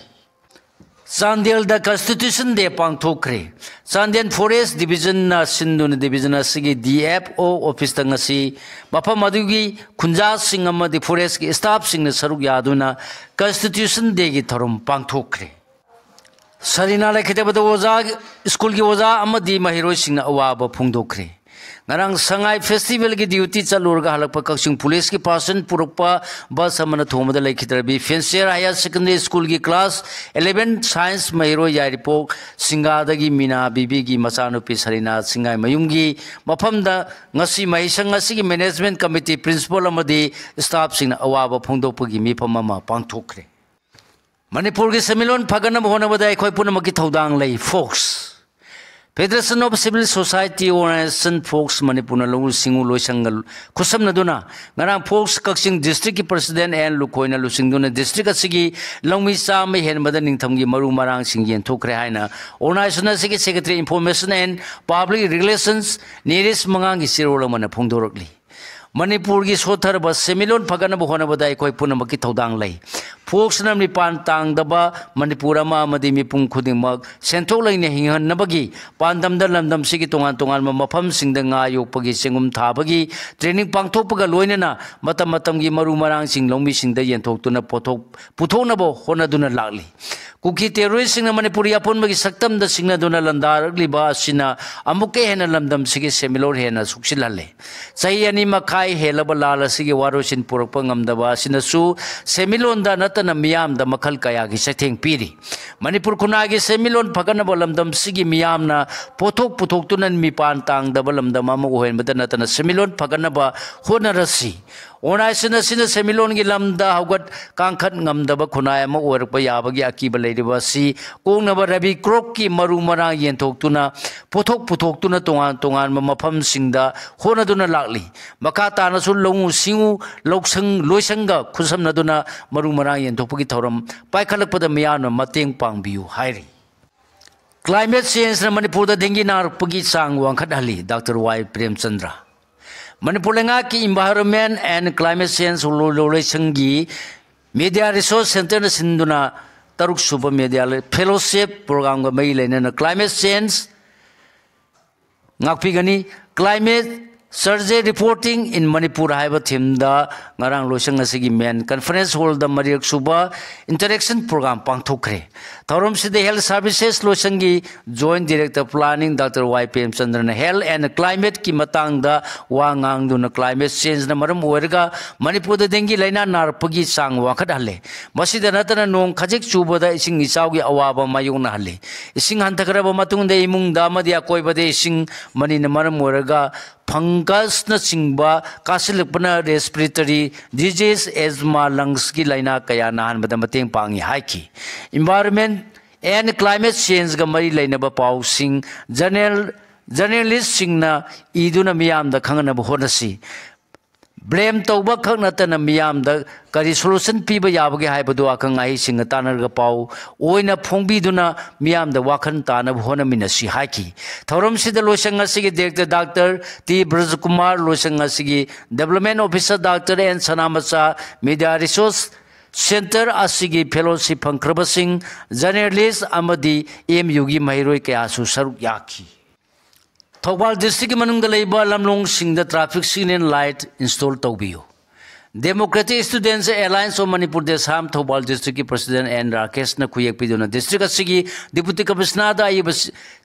ꯆꯥꯟꯗꯦꯜꯗ ꯀꯟꯁꯇꯤꯇ꯭ꯌꯨꯁꯟ ꯗꯦ ꯄꯥꯡꯊꯣꯛꯈ꯭ꯔꯦ꯫ ꯆꯥꯟꯗꯦꯜ ꯐꯣꯔꯦꯁ ꯗꯤꯕꯤꯖꯟꯅ ꯁꯤꯟꯗꯨꯅ ꯗꯤꯕꯤꯖꯟ ꯑꯁꯤꯒꯤ ꯗꯤ ꯑꯦꯐ ꯑꯣ ꯑꯣꯐꯤꯁꯇ ꯉꯁꯤ ꯃꯐꯝ ꯑꯗꯨꯒꯤ ꯈꯨꯟꯖꯥꯁꯤꯡ ꯑꯃꯗꯤ ꯐꯣꯔꯦꯁꯀꯤ ꯁ꯭ꯇꯥꯐꯁꯤꯡꯅ ꯁꯔꯨꯛ ꯌꯥꯗꯨꯅ ꯀꯟꯁꯇꯤꯇ꯭ꯌꯨꯁꯟ ꯗꯦꯒꯤ ꯊꯧꯔꯝ ꯄꯥꯡꯊꯣꯛꯈ꯭ꯔꯦ꯫ ꯁꯔꯤꯅꯥ ꯂꯩꯈꯤꯗꯕꯗ ꯑꯣꯖꯥ, ꯁ꯭ꯀꯨꯜꯒꯤ ꯑꯣꯖꯥ ꯑꯃꯗꯤ ꯃꯍꯩꯔꯣꯏꯁꯤꯡꯅ ꯑꯋꯥꯕ ꯐꯣꯡꯗꯣꯛꯈ꯭ꯔꯦ꯫ ꯉꯔꯥꯡ ꯁꯉꯥꯏ ꯐꯦꯁꯇꯤꯚꯦꯜꯒꯤ ꯗ꯭ꯌꯨꯇꯤ ꯆꯠꯂꯨꯔꯒ ꯍꯜꯂꯛꯄ ꯀꯛꯆꯤꯡ ꯄꯨꯂꯤꯁꯀꯤ ꯄꯥꯔꯁꯟ ꯄꯨꯔꯛꯄ ꯕꯁ ꯑꯃꯅ ꯊꯣꯡꯕꯗ ꯂꯩꯈꯤꯗ꯭ꯔꯕꯤ ꯐꯦꯟꯁꯤꯌꯔ ꯍꯥꯌꯔ ꯁꯦꯀꯦꯟꯗꯔꯤ ꯁ꯭ꯀꯨꯜꯒꯤ ꯀ꯭ꯂꯥꯁ ꯏꯂꯦꯚꯦꯟ ꯁꯥꯏꯟꯁ ꯃꯍꯩꯔꯣꯏ ꯌꯥꯏꯔꯤꯄꯣꯛ ꯁꯤꯡꯒꯥꯗꯒꯤ ꯃꯤꯅꯥ ꯕꯤꯕꯤꯒꯤ ꯃꯆꯥꯅꯨꯄꯤ ꯁꯔꯤꯅꯥ ꯁꯤꯡꯉꯥꯏꯃꯌꯨꯝꯒꯤ ꯃꯐꯝꯗ ꯉꯁꯤ ꯃꯍꯩꯁꯪ ꯑꯁꯤꯒꯤ ꯃꯦꯅꯦꯖꯃꯦꯟꯠ ꯀꯃꯤꯇꯤ, ꯄ꯭ꯔꯤꯟꯁꯤꯄꯥꯜ ꯑꯃꯗꯤ ꯁ꯭ꯇꯥꯐꯁꯤꯡꯅ ꯑꯋꯥꯕ ꯐꯣꯡꯗꯣꯛꯄꯒꯤ ꯃꯤꯐꯝ ꯑꯃ ꯄꯥꯡꯊꯣꯛꯈ꯭ꯔꯦ꯫ ꯃꯅꯤꯄꯨꯔꯒꯤ ꯁꯦꯟꯃꯤꯠꯂꯣꯟ ꯐꯒꯠꯅꯕ ꯍꯣꯠꯅꯕꯗ ꯑꯩꯈꯣꯏ ꯄꯨꯝꯅꯃꯛꯀꯤ ꯊꯧꯗꯥꯡ ꯂꯩ꯫ Fox. Federation of Civil Society Organization, fox, ꯃꯅꯤꯄꯨꯔꯅ ꯂꯧꯎ ꯁꯤꯡꯎ ꯂꯣꯏꯁꯪꯒ ꯈꯨꯠꯁꯝꯅꯗꯨꯅ ꯉꯔꯥꯡ ꯐꯣꯛꯁ ꯀꯛꯆꯤꯡ ꯗꯤꯁꯇ꯭ꯔꯤꯛꯀꯤ ꯄ꯭ꯔꯁꯤꯗꯦꯟꯠ ꯑꯦꯟ ꯂꯨꯈꯣꯏꯅ ꯂꯨꯆꯤꯡꯗꯨꯅ ꯗꯤꯁꯇ꯭ꯔꯤꯛ ꯑꯁꯤꯒꯤ ꯂꯧꯃꯤ ꯆꯥꯝꯃ ꯍꯦꯟꯕꯗ ꯅꯤꯡꯊꯝꯒꯤ ꯃꯔꯨ ꯃꯔꯥꯡꯁꯤꯡ ꯌꯦꯟꯊꯣꯛꯈ꯭ꯔꯦ ꯍꯥꯏꯅ organization ꯑꯁꯤꯒꯤ Secretary Information and Public Relations ꯅꯦꯔꯤꯁ ꯃꯉꯥꯡꯒꯤ ꯆꯦꯔꯣꯜ ꯑꯃꯅ ꯐꯣꯡꯗꯣꯔꯛꯂꯤ꯫ ꯃꯅꯤꯄꯨꯔꯒꯤ ꯁꯣꯠꯊꯔꯕ ꯁꯦꯟꯃꯤꯠꯂꯣꯟ ꯐꯒꯠꯅꯕ ꯍꯣꯠꯅꯕꯗ ꯑꯩꯈꯣꯏ ꯄꯨꯝꯅꯃꯛꯀꯤ ꯊꯧꯗꯥꯡ ꯂꯩ꯫ ꯐꯣꯛꯁꯅ ꯃꯤꯄꯥꯟ ꯇꯥꯡꯗꯕ ꯃꯅꯤꯄꯨꯔ ꯑꯃ ꯑꯃꯗꯤ ꯃꯤꯄꯨꯝ ꯈꯨꯗꯤꯡꯃꯛ ꯁꯦꯟꯊꯣꯛ ꯂꯩꯅ ꯍꯤꯡꯍꯟꯅꯕꯒꯤ ꯄꯥꯟꯗꯝꯗ ꯂꯝꯗꯝꯁꯤꯒꯤ ꯇꯣꯉꯥꯟ ꯇꯣꯉꯥꯟꯕ ꯃꯐꯝꯁꯤꯡꯗ ꯉꯥ ꯌꯣꯛꯄꯒꯤ, ꯆꯦꯡꯒꯨꯝ ꯊꯥꯕꯒꯤ training ꯄꯥꯡꯊꯣꯛꯄꯒ ꯂꯣꯏꯅꯅ ꯃꯇꯝ ꯃꯇꯝꯒꯤ ꯃꯔꯨ ꯃꯔꯥꯡꯁꯤꯡ ꯂꯧꯃꯤꯁꯤꯡꯗ ꯌꯦꯟꯊꯣꯛꯇꯨꯅ ꯄꯣꯠꯊꯣꯛ ꯄꯨꯊꯣꯛꯅꯕ ꯍꯣꯠꯅꯗꯨꯅ ꯂꯥꯛꯂꯤ꯫ ꯀꯨꯀꯤ terroristꯁꯤꯡꯅ ꯃꯅꯤꯄꯨꯔꯤ ꯑꯄꯨꯟꯕꯒꯤ ꯁꯛꯇꯝꯗ ꯁꯤꯡꯅꯗꯨꯅ ꯂꯥꯟꯗꯥꯔꯛꯂꯤꯕ ꯑꯁꯤꯅ ꯑꯃꯨꯛꯀ ꯍꯦꯟꯅ ꯂꯝꯗꯝꯁꯤꯒꯤ ꯁꯦꯟꯃꯤꯠꯂꯣꯟ ꯍꯦꯟꯅ ꯁꯣꯛꯆꯤꯜꯍꯜꯂꯦ꯫ ꯆꯍꯤ ꯑꯅꯤ ꯃꯈꯥꯏ ꯍꯦꯜꯂꯕ ꯂꯥꯜ ꯑꯁꯤꯒꯤ ꯋꯥꯔꯣꯏꯁꯤꯟ ꯄꯨꯔꯛꯄ ꯉꯝꯗꯕ ꯑꯁꯤꯅꯁꯨ ꯁꯦꯟꯃꯤꯠꯂꯣꯟꯗ ꯅꯠꯇꯅ ꯃꯤꯌꯥꯝꯗ ꯃꯈꯜ ꯀꯌꯥꯒꯤ ꯆꯩꯊꯦꯡ ꯄꯤꯔꯤ꯫ ꯃꯅꯤꯄꯨꯔ ꯈꯨꯟꯅꯥꯏꯒꯤ ꯁꯦꯟꯃꯤꯠꯂꯣꯟ ꯐꯒꯠꯅꯕ ꯂꯝꯗꯝꯁꯤꯒꯤ ꯃꯤꯌꯥꯝꯅ ꯄꯣꯠꯊꯣꯛ ꯄꯨꯊꯣꯛꯇꯨꯅ ꯃꯤꯄꯥꯟ ꯇꯥꯡꯗꯕ ꯂꯝꯗꯝ ꯑꯃ ꯑꯣꯏꯍꯟꯕꯗ ꯅꯠꯇꯅ ꯁꯦꯟꯃꯤꯠꯂꯣꯟ ꯐꯒꯠꯅꯕ ꯍꯣꯠꯅꯔꯁꯤ꯫ ꯑꯣꯔꯒꯅꯥꯏꯖꯦꯁꯟ ꯑꯁꯤꯅ ꯁꯦꯟꯃꯤꯠꯂꯣꯟꯒꯤ ꯂꯝꯗ ꯍꯧꯒꯠ ꯀꯥꯡꯈꯠ ꯉꯝꯗꯕ ꯈꯨꯟꯅꯥꯏ ꯑꯃ ꯑꯣꯏꯔꯛꯄ ꯌꯥꯕꯒꯤ ꯑꯀꯤꯕ ꯂꯩꯔꯤꯕ ꯑꯁꯤ ꯀꯣꯛꯅꯕ ꯔꯕꯤ ꯀ꯭ꯔꯣꯞꯀꯤ ꯃꯔꯨ ꯃꯔꯥꯡ ꯌꯦꯟꯊꯣꯛꯇꯨꯅ, ꯄꯣꯠꯊꯣꯛ ꯄꯨꯊꯣꯛꯇꯨꯅ ꯇꯣꯉꯥꯟ ꯇꯣꯉꯥꯟꯕ ꯃꯐꯝꯁꯤꯡꯗ ꯍꯣꯠꯅꯗꯨꯅ ꯂꯥꯛꯂꯤ꯫ ꯃꯈꯥ ꯇꯥꯅꯁꯨ ꯂꯧꯎ ꯁꯤꯡꯎ, ꯂꯧꯁꯪ, ꯂꯣꯏꯁꯪꯒ ꯈꯨꯠꯁꯝꯅꯗꯨꯅ ꯃꯔꯨ ꯃꯔꯥꯡ ꯌꯦꯟꯊꯣꯛꯄꯒꯤ ꯊꯧꯔꯝ ꯄꯥꯏꯈꯠꯂꯛꯄꯗ ꯃꯤꯌꯥꯝꯅ ꯃꯇꯦꯡ ꯄꯥꯡꯕꯤꯌꯨ ꯍꯥꯏꯔꯤ꯫ ꯀ꯭ꯂꯥꯏꯃꯦꯠ ꯆꯦꯟꯖꯅ ꯃꯅꯤꯄꯨꯔꯗ ꯗꯦꯡꯒꯤ ꯅꯥꯔꯛꯄꯒꯤ ꯆꯥꯡ ꯋꯥꯡꯈꯠꯍꯜꯂꯤ, ꯗꯥꯛꯇꯔ ꯋꯥꯏ ꯄ꯭ꯔꯦꯝꯆꯟꯗ꯭ꯔ꯫ ꯃꯅꯤꯄꯨꯔ ꯂꯩꯉꯥꯛꯀꯤ Environment and Climate Change ꯂꯣ-, ꯂꯣ-, ꯂꯣꯏꯁꯪꯒꯤ Media Resource Centreꯅ ꯁꯤꯟꯗꯨꯅ ꯇꯔꯨꯛ ꯁꯨꯕ Media Fellowship Programꯒ ꯃꯔꯤ ꯂꯩꯅꯅ Climate Change ꯉꯥꯛꯄꯤꯒꯅꯤ꯫ Climate Surge Reporting in Manipur ꯍꯥꯏꯕ themeꯗ ꯉꯔꯥꯡ ꯂꯣꯏꯁꯪ ꯑꯁꯤꯒꯤ main conference hallꯗ ꯃꯔꯤꯔꯛ ꯁꯨꯕ interaction program ꯄꯥꯡꯊꯣꯛꯈ꯭ꯔꯦ꯫ ꯊꯧꯔꯝꯁꯤꯗ Health Services ꯂꯣꯏꯁꯪꯒꯤ Joint Director Planning doctor Y ꯄ꯭ꯔꯦꯝꯆꯟꯗ꯭ꯔꯅ health and climateꯀꯤ ꯃꯇꯥꯡꯗ ꯋꯥ ꯉꯥꯡꯗꯨꯅ climate changeꯅ ꯃꯔꯝ ꯑꯣꯏꯔꯒ ꯃꯅꯤꯄꯨꯔꯗ ꯗꯦꯡꯒꯤ ꯂꯥꯏꯅꯥ ꯅꯥꯔꯛꯄꯒꯤ ꯆꯥꯡ ꯋꯥꯡꯈꯠꯍꯜꯂꯦ꯫ ꯃꯁꯤꯗ ꯅꯠꯇꯅ ꯅꯣꯡ ꯈꯖꯤꯛ ꯆꯨꯕꯗ ꯏꯁꯤꯡ ꯏꯆꯥꯎꯒꯤ ꯑꯋꯥꯕ ꯃꯥꯌꯣꯛꯅꯍꯜꯂꯤ꯫ ꯏꯁꯤꯡ ꯍꯟꯊꯈ꯭ꯔꯕ ꯃꯇꯨꯡꯗ ꯏꯃꯨꯡꯗ ꯑꯃꯗꯤ ꯑꯀꯣꯏꯕꯗ ꯏꯁꯤꯡ ꯃꯅꯤꯅ ꯃꯔꯝ ꯑꯣꯏꯔꯒ fungus ꯅꯆꯤꯡꯕ ꯀꯥꯁꯤꯜꯂꯛꯄꯅ respiratory disease, asthma, lungsꯀꯤ ꯂꯥꯏꯅꯥ ꯀꯌꯥ ꯅꯥꯍꯟꯕꯗ ꯃꯇꯦꯡ ꯄꯥꯡꯏ ꯍꯥꯏꯈꯤ꯫ Environment and Climate Changeꯒ ꯃꯔꯤ ꯂꯩꯅꯕ ꯄꯥꯎꯁꯤꯡ journal, journalistꯁꯤꯡꯅ ꯏꯗꯨꯅ ꯃꯤꯌꯥꯝꯗ ꯈꯪꯍꯟꯅꯕ ꯍꯣꯠꯅꯁꯤ꯫ Blame ꯇꯧꯕ ꯈꯛ ꯅꯠꯇꯅ ꯃꯤꯌꯥꯝꯗ ꯀꯔꯤ solution ꯄꯤꯕ ꯌꯥꯕꯒꯦ ꯍꯥꯏꯕꯗꯨ ꯑꯈꯪ ꯑꯍꯩꯁꯤꯡꯒ ꯇꯥꯟꯅꯔꯒ ꯄꯥꯎ ꯑꯣꯏꯅ ꯐꯣꯡꯕꯤꯗꯨꯅ ꯃꯤꯌꯥꯝꯗ ꯋꯥꯈꯜ ꯇꯥꯅꯕ ꯍꯣꯠꯅꯃꯤꯟꯅꯁꯤ ꯍꯥꯏꯈꯤ꯫ ꯊꯧꯔꯝꯁꯤꯗ ꯂꯣꯏꯁꯪ ꯑꯁꯤꯒꯤ Director ꯗꯥꯛꯇꯔ ꯇꯤ ꯕ꯭ꯔꯖꯀꯨꯃꯥꯔ, ꯂꯣꯏꯁꯪ ꯑꯁꯤꯒꯤ Development Officer doctor N Sanamcha, Media Resource Centre ꯑꯁꯤꯒꯤ fellowship ꯐꯪꯈ꯭ꯔꯕꯁꯤꯡ, journalist ꯑꯃꯗꯤ M Uꯒꯤ ꯃꯍꯩꯔꯣꯏ ꯀꯌꯥꯁꯨ ꯁꯔꯨꯛ ꯌꯥꯈꯤ꯫ ꯊꯧꯕꯥꯜ districtꯀꯤ ꯃꯅꯨꯡꯗ ꯂꯩꯕ ꯂꯝꯂꯣꯡꯁꯤꯡꯗ traffic signal light install ꯇꯧꯕꯤꯌꯨ꯫ Democratic Students Alliance of Manipur, Desam Thoubal district ꯀꯤ president ꯑꯦꯟ ꯔꯥꯀꯦꯁꯅ ꯈꯨꯌꯦꯛ ꯄꯤꯗꯨꯅ district ꯑꯁꯤꯒꯤ Deputy Commissioner ꯗ ꯑꯏꯕ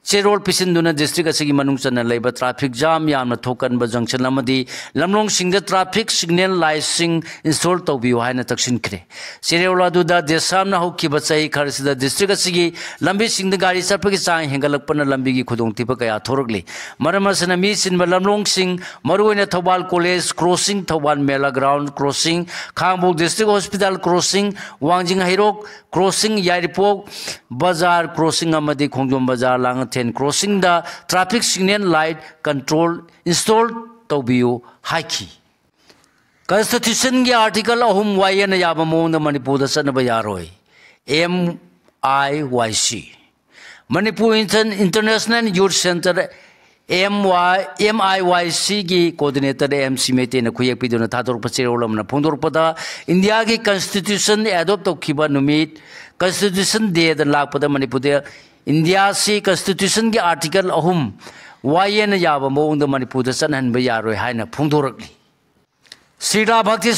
ꯆꯦꯔꯣꯜ ꯄꯤꯁꯤꯟꯗꯨꯅ district ꯑꯁꯤꯒꯤ ꯃꯅꯨꯡ ꯆꯟꯅ ꯂꯩꯕ traffic jam ꯌꯥꯝꯅ ꯊꯣꯛꯀꯟꯕ junction ꯑꯃꯗꯤ ꯂꯝꯂꯣꯡꯁꯤꯡꯗ traffic signal light ꯁꯤꯡ install ꯇꯧꯕꯤꯌꯨ ꯍꯥꯏꯅ ꯇꯛꯁꯤꯟꯈ꯭ꯔꯦ꯫ ꯆꯦꯔꯣꯜ ꯑꯗꯨꯗ ꯗꯦꯁꯥꯝꯅ ꯍꯧꯈꯤꯕ ꯆꯍꯤ ꯈꯔꯁꯤꯗ district ꯑꯁꯤꯒꯤ ꯂꯝꯕꯤꯁꯤꯡꯗ ꯒꯥꯔꯤ ꯆꯠꯄꯒꯤ ꯆꯥꯡ ꯍꯦꯟꯒꯠꯂꯛꯄꯅ ꯂꯝꯕꯤꯒꯤ ꯈꯨꯗꯣꯡꯊꯤꯕ ꯀꯌꯥ ꯊꯣꯔꯛꯂꯤ꯫ ꯃꯔꯝ ꯑꯁꯤꯅ ꯃꯤ ꯆꯤꯟꯕ ꯂꯝꯂꯣꯡꯁꯤꯡ, ꯃꯔꯨꯑꯣꯏꯅ ꯊꯧꯕꯥꯜ College Crossing, ꯊꯧꯕꯥꯜ ꯃꯦꯂꯥ Ground Crossing, ꯈꯥꯉꯕꯣꯛ District Hospital Crossing, ꯋꯥꯡꯖꯤꯡ ꯍꯩꯔꯣꯛ Crossing, ꯌꯥꯏꯔꯤꯄꯣꯛ ꯕꯖꯥꯔ Crossing ꯑꯃꯗꯤ ꯈꯣꯡꯖꯣꯝ ꯕꯖꯥꯔ ꯂꯥꯡꯉꯊꯦꯜ Crossing ꯗ traffic signal light control install ꯇꯧꯕꯤꯌꯨ ꯍꯥꯏꯈꯤ꯫ Constitution ꯒꯤ article ꯑꯍꯨꯝ ꯋꯥꯌꯦꯟꯅ ꯌꯥꯕ ꯃꯑꯣꯡꯗ ꯃꯅꯤꯄꯨꯔꯗ ꯆꯠꯅꯕ ꯌꯥꯔꯣꯏ, M I Y C꯫ Manipur Inter-, International Youth Centre, M Y, M I Y C ꯒꯤ coordinator ꯑꯦꯝ ꯁꯤ ꯃꯩꯇꯩꯅ ꯈꯨꯌꯦꯛ ꯄꯤꯗꯨꯅ ꯊꯥꯗꯣꯔꯛꯄ ꯆꯦꯔꯣꯜ ꯑꯃꯅ ꯐꯣꯡꯗꯣꯔꯛꯄꯗ, ꯏꯟꯗꯤꯌꯥꯒꯤ constitution adopt ꯇꯧꯈꯤꯕ ꯅꯨꯃꯤꯠ, Constitution Day ꯗ ꯂꯥꯛꯄꯗ ꯃꯅꯤꯄꯨꯔꯗ ꯏꯟꯗꯤꯌꯥꯁꯤ constitution ꯒꯤ article ꯑꯍꯨꯝ ꯋꯥꯌꯦꯟꯅ ꯌꯥꯕ ꯃꯑꯣꯡꯗ ꯃꯅꯤꯄꯨꯔꯗ ꯆꯠꯍꯟꯕ ꯌꯥꯔꯣꯏ ꯍꯥꯏꯅ ꯐꯣꯡꯗꯣꯔꯛꯂꯤ꯫ ꯁ꯭ꯔꯤꯂꯥ ꯚꯛꯇꯤ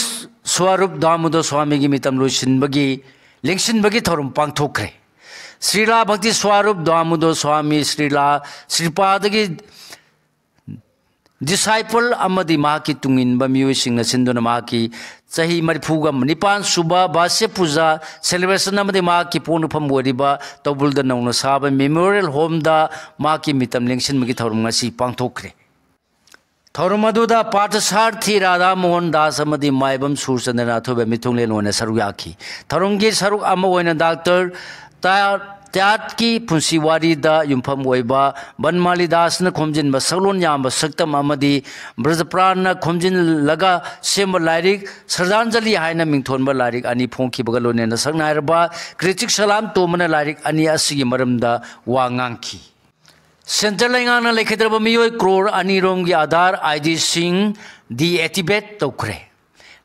ꯁ꯭ꯋꯔꯨꯞ ꯗꯥꯃꯣꯗꯣ ꯁ꯭ꯋꯥꯃꯤꯒꯤ ꯃꯤꯇꯝ ꯂꯣꯏꯁꯤꯟꯕꯒꯤ, ꯂꯦꯡꯁꯤꯟꯕꯒꯤ ꯊꯧꯔꯝ ꯄꯥꯡꯊꯣꯛꯈ꯭ꯔꯦ꯫ ꯁ꯭ꯔꯤꯂꯥ ꯚꯛꯇꯤ ꯁ꯭ꯋꯔꯨꯞ ꯗꯥꯃꯣꯗꯣ ꯁ꯭ꯋꯥꯃꯤ ꯁ꯭ꯔꯤꯂꯥ ꯁ꯭ꯔꯤꯄꯥꯗꯒꯤ disciple ꯑꯃꯗꯤ ꯃꯍꯥꯛꯀꯤ ꯇꯨꯡꯏꯟꯕ ꯃꯤꯑꯣꯏꯁꯤꯡꯅ ꯁꯤꯟꯗꯨꯅ ꯃꯍꯥꯛꯀꯤ ꯆꯍꯤ ꯃꯔꯤꯐꯨꯒ ꯅꯤꯄꯥꯟ ꯁꯨꯕ ꯕꯥꯁ꯭ꯌ ꯄꯨꯖꯥ celebration ꯑꯃꯗꯤ ꯃꯍꯥꯛꯀꯤ ꯄꯣꯛꯅꯐꯝ ꯑꯣꯏꯔꯤꯕ ꯇꯧꯕꯨꯜꯗ ꯅꯧꯅ ꯁꯥꯕ Memorial Home ꯗ ꯃꯍꯥꯛꯀꯤ ꯃꯤꯇꯝ ꯂꯦꯡꯁꯤꯟꯕꯒꯤ ꯊꯧꯔꯝ ꯉꯁꯤ ꯄꯥꯡꯊꯣꯛꯈ꯭ꯔꯦ꯫ ꯊꯧꯔꯝ ꯑꯗꯨꯗ ꯄꯥꯔꯊꯁꯥꯔꯊꯤ ꯔꯥꯙꯥ ꯃꯣꯍꯟ ꯗꯥꯁ ꯑꯃꯗꯤ ꯃꯥꯏꯕꯝ ꯁꯨꯔꯆꯟꯗ꯭ꯔꯅ ꯑꯊꯣꯏꯕ ꯃꯤꯊꯨꯡꯂꯦꯟ ꯑꯣꯏꯅ ꯁꯔꯨꯛ ꯌꯥꯈꯤ꯫ ꯊꯧꯔꯝꯒꯤ ꯁꯔꯨꯛ ꯑꯃ ꯑꯣꯏꯅ ꯗꯥꯛꯇꯔ ꯇꯥ-, ꯇ꯭ꯌꯥꯠꯀꯤ ꯄꯨꯟꯁꯤ ꯋꯥꯔꯤꯗ ꯌꯨꯝꯐꯝ ꯑꯣꯏꯕ ꯕꯟꯃꯥꯂꯤ ꯗꯥꯁꯅ ꯈꯣꯝꯖꯤꯟꯕ ꯁꯛꯂꯣꯟ ꯌꯥꯝꯕ ꯁꯛꯇꯝ ꯑꯃꯗꯤ ꯕ꯭ꯔꯖꯄ꯭ꯔꯥꯟꯅ ꯈꯣꯝꯖꯤꯜꯂꯒ ꯁꯦꯝꯕ ꯂꯥꯏꯔꯤꯛ ꯁ꯭ꯔꯗꯥꯟꯖꯂꯤ ꯍꯥꯏꯅ ꯃꯤꯡꯊꯣꯟꯕ ꯂꯥꯏꯔꯤꯛ ꯑꯅꯤ ꯐꯣꯡꯈꯤꯕꯒ ꯂꯣꯏꯅꯅ ꯁꯛꯅꯥꯏꯔꯕ ꯀ꯭ꯔꯤꯇꯤꯛ ꯁꯂꯥꯝ ꯇꯣꯝꯕꯅ ꯂꯥꯏꯔꯤꯛ ꯑꯅꯤ ꯑꯁꯤꯒꯤ ꯃꯔꯝꯗ ꯋꯥ ꯉꯥꯡꯈꯤ꯫ Centre ꯂꯩꯉꯥꯛꯅ ꯂꯩꯈꯤꯗ꯭ꯔꯕ ꯃꯤꯑꯣꯏ ꯀ꯭ꯔꯣꯔ ꯑꯅꯤ ꯔꯣꯝꯒꯤ ꯑꯥꯙꯥꯔ ꯑꯥꯏ ꯗꯤꯁꯤꯡ deactivate ꯇꯧꯈ꯭ꯔꯦ꯫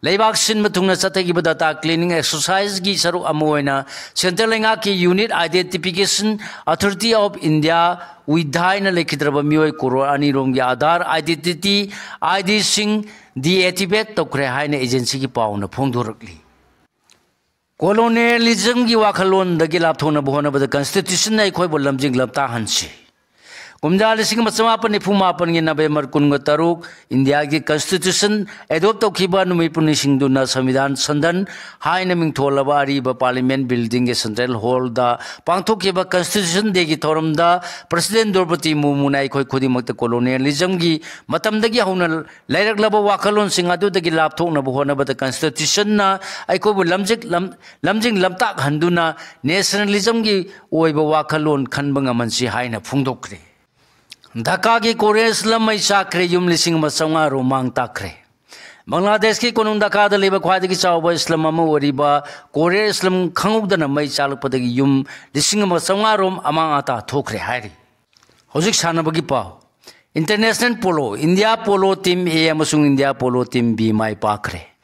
ꯂꯩꯕꯥꯛ ꯁꯤꯟꯕ ꯊꯨꯡꯅ ꯆꯠꯊꯈꯤꯕ data cleaning exercise ꯒꯤ ꯁꯔꯨꯛ ꯑꯃ ꯑꯣꯏꯅ Centre ꯂꯩꯉꯥꯛꯀꯤ Unique Identification Authority of India, UIDAI ꯅ ꯂꯩꯈꯤꯗ꯭ꯔꯕ ꯃꯤꯑꯣꯏ ꯀ꯭ꯔꯣꯔ ꯑꯅꯤ ꯔꯣꯝꯒꯤ ꯑꯥꯙꯥꯔ identity ꯑꯥꯏ ꯗꯤꯁꯤꯡ deactivate ꯇꯧꯈ꯭ꯔꯦ ꯍꯥꯏꯅ agencyꯒꯤ ꯄꯥꯎꯅ ꯐꯣꯡꯗꯣꯔꯛꯂꯤ꯫ Colonialismꯒꯤ ꯋꯥꯈꯜꯂꯣꯟꯗꯒꯤ ꯂꯥꯞꯊꯣꯛꯅꯕ ꯍꯣꯠꯅꯕꯗ constitutionꯅ ꯑꯩꯈꯣꯏꯕꯨ ꯂꯝꯖꯤꯡ ꯂꯝꯇꯥꯛꯍꯟꯁꯤ꯫ ꯀꯨꯝꯖꯥ ꯂꯤꯁꯤꯡ ꯑꯃ ꯆꯃꯥꯄꯟ ꯅꯤꯐꯨ ꯃꯥꯄꯟꯒꯤ November ꯀꯨꯟꯒ ꯇꯔꯨꯛ, ꯏꯟꯗꯤꯌꯥꯒꯤ constitution adopt ꯇꯧꯈꯤꯕ ꯅꯨꯃꯤꯠꯄꯨ ꯅꯤꯡꯁꯤꯡꯗꯨꯅ ꯁꯪꯕꯤꯙꯥꯟ ꯁꯟꯗꯟ ꯍꯥꯏꯅ ꯃꯤꯡꯊꯣꯜꯂꯕ ꯑꯔꯤꯕ parliament buildingꯒꯤ central hallꯗ ꯄꯥꯡꯊꯣꯛꯈꯤꯕ constitution dayꯒꯤ ꯊꯧꯔꯝꯗ President ꯗ꯭ꯔꯧꯄꯗꯤ ꯃꯨꯔꯃꯨꯅ ꯑꯩꯈꯣꯏ ꯈꯨꯗꯤꯡꯃꯛꯇ colonialismꯒꯤ ꯃꯇꯝꯗꯒꯤ ꯍꯧꯅ ꯂꯩꯔꯛꯂꯕ ꯋꯥꯈꯜꯂꯣꯟꯁꯤꯡ ꯑꯗꯨꯗꯒꯤ ꯂꯥꯞꯊꯣꯛꯅꯕ ꯍꯣꯠꯅꯕꯗ constitutionꯅ ꯑꯩꯈꯣꯏꯕꯨ ꯂꯝꯖꯤꯛ-, ꯂꯝ-, ꯂꯝꯖꯤꯡ ꯂꯝꯇꯥꯛꯍꯟꯗꯨꯅ nationalismꯒꯤ ꯑꯣꯏꯕ ꯋꯥꯈꯜꯂꯣꯟ ꯈꯟꯕ ꯉꯝꯍꯟꯁꯤ ꯍꯥꯏꯅ ꯐꯣꯡꯗꯣꯛꯈ꯭ꯔꯦ꯫ ꯙꯥꯀꯥꯒꯤ ꯀꯣꯔꯤꯌꯔ slum ꯃꯩ ꯆꯥꯛꯈ꯭ꯔꯦ, ꯌꯨꯝ ꯂꯤꯁꯤꯡ ꯑꯃ ꯆꯥꯝꯃꯉꯥ ꯔꯣꯝ ꯃꯥꯡ ꯇꯥꯛꯈ꯭ꯔꯦ꯫ ꯕꯪꯒ꯭ꯂꯥꯗꯦꯁꯀꯤ ꯀꯣꯅꯨꯡ ꯙꯥꯀꯥꯗ ꯂꯩꯕ ꯈ꯭ꯋꯥꯏꯗꯒꯤ ꯆꯥꯎꯕ slum ꯑꯃ ꯑꯣꯏꯔꯤꯕ ꯀꯣꯔꯤꯌꯔ slum ꯈꯪꯍꯧꯗꯅ ꯃꯩ ꯆꯥꯛꯂꯛꯄꯗꯒꯤ ꯌꯨꯝ ꯂꯤꯁꯤꯡ ꯑꯃ ꯆꯥꯝꯃꯉꯥ ꯔꯣꯝ ꯑꯃꯥꯡ ꯑꯇꯥ ꯊꯣꯛꯈ꯭ꯔꯦ ꯍꯥꯏꯔꯤ꯫ ꯍꯧꯖꯤꯛ ꯁꯥꯟꯅꯕꯒꯤ ꯄꯥꯎ꯫ International polo, India polo team A ꯑꯃꯁꯨꯡ India polo team B my ꯄꯥꯛꯈ꯭ꯔꯦ꯫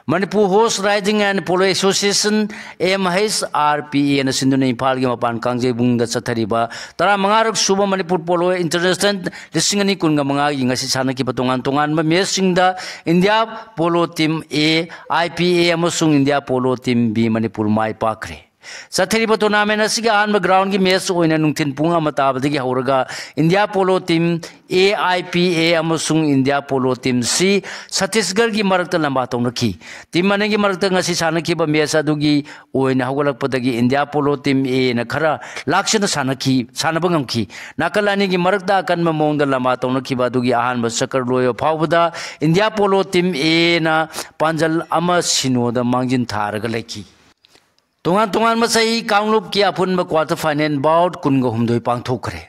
Manipur Horse Riding and Polo Association, M H R P A ꯅ ꯁꯤꯟꯗꯨꯅ ꯏꯝꯐꯥꯜꯒꯤ ꯃꯄꯥꯟ ꯀꯥꯡꯖꯩꯕꯨꯡꯗ ꯆꯠꯊꯔꯤꯕ ꯇꯔꯥꯃꯉꯥꯔꯛ ꯁꯨꯕ ꯃꯅꯤꯄꯨꯔ ꯄꯣꯂꯣ ꯏꯟꯇꯔꯅꯦꯁꯅꯦꯜ ꯂꯤꯁꯤꯡ ꯑꯅꯤ ꯀꯨꯟꯒ ꯃꯉꯥꯒꯤ ꯉꯁꯤ ꯁꯥꯟꯅꯈꯤꯕ ꯇꯣꯉꯥꯟ ꯇꯣꯉꯥꯟꯕ matchꯁꯤꯡꯗ India polo team A, I P A ꯑꯃꯁꯨꯡ India polo team B Manipur ꯃꯥꯏ ꯄꯥꯛꯈ꯭ꯔꯦ꯫ ꯆꯠꯊꯔꯤꯕ tournament ꯑꯁꯤꯒꯤ ꯑꯍꯥꯟꯕ groundꯒꯤ match ꯑꯣꯏꯅ ꯅꯨꯡꯊꯤꯜ ꯄꯨꯡ ꯑꯃ ꯇꯥꯕꯗꯒꯤ ꯍꯧꯔꯒ India polo team A, I P A ꯑꯃꯁꯨꯡ India polo team C ꯁꯠꯇꯤꯁꯒꯔꯒꯤ ꯃꯔꯛꯇ ꯂꯝꯕꯥ ꯇꯧꯅꯈꯤ꯫ Team ꯑꯅꯤꯒꯤ ꯃꯔꯛꯇ ꯉꯁꯤ ꯁꯥꯟꯅꯈꯤꯕ match ꯑꯗꯨꯒꯤ ꯑꯣꯏꯅ ꯍꯧꯒꯠꯂꯛꯄꯗꯒꯤ India polo team Aꯅ ꯈꯔ ꯂꯥꯛꯆꯅ ꯁꯥꯟꯅꯈꯤ, ꯁꯥꯟꯅꯕ ꯉꯝꯈꯤ꯫ ꯅꯥꯀꯜ ꯑꯅꯤꯒꯤ ꯃꯔꯛꯇ ꯑꯀꯟꯕ ꯃꯑꯣꯡꯗ ꯂꯝꯕꯥ ꯇꯧꯅꯈꯤꯕ ꯑꯗꯨꯒꯤ ꯑꯍꯥꯟꯕ ꯆꯀꯔ ꯂꯣꯏꯕ ꯐꯥꯎꯕꯗ India polo team Aꯅ ꯄꯥꯟꯖꯜ ꯑꯃ ꯁꯤꯅꯣꯗ ꯃꯥꯡꯖꯤꯟ ꯊꯥꯔꯒ ꯂꯩꯈꯤ꯫ ꯇꯣꯉꯥꯟ ꯇꯣꯉꯥꯟꯕ ꯆꯍꯤ ꯀꯥꯡꯂꯨꯞꯀꯤ ꯑꯄꯨꯟꯕ quarter final bout ꯀꯨꯟꯒ ꯍꯨꯝꯗꯣꯏ ꯄꯥꯡꯊꯣꯛꯈ꯭ꯔꯦ꯫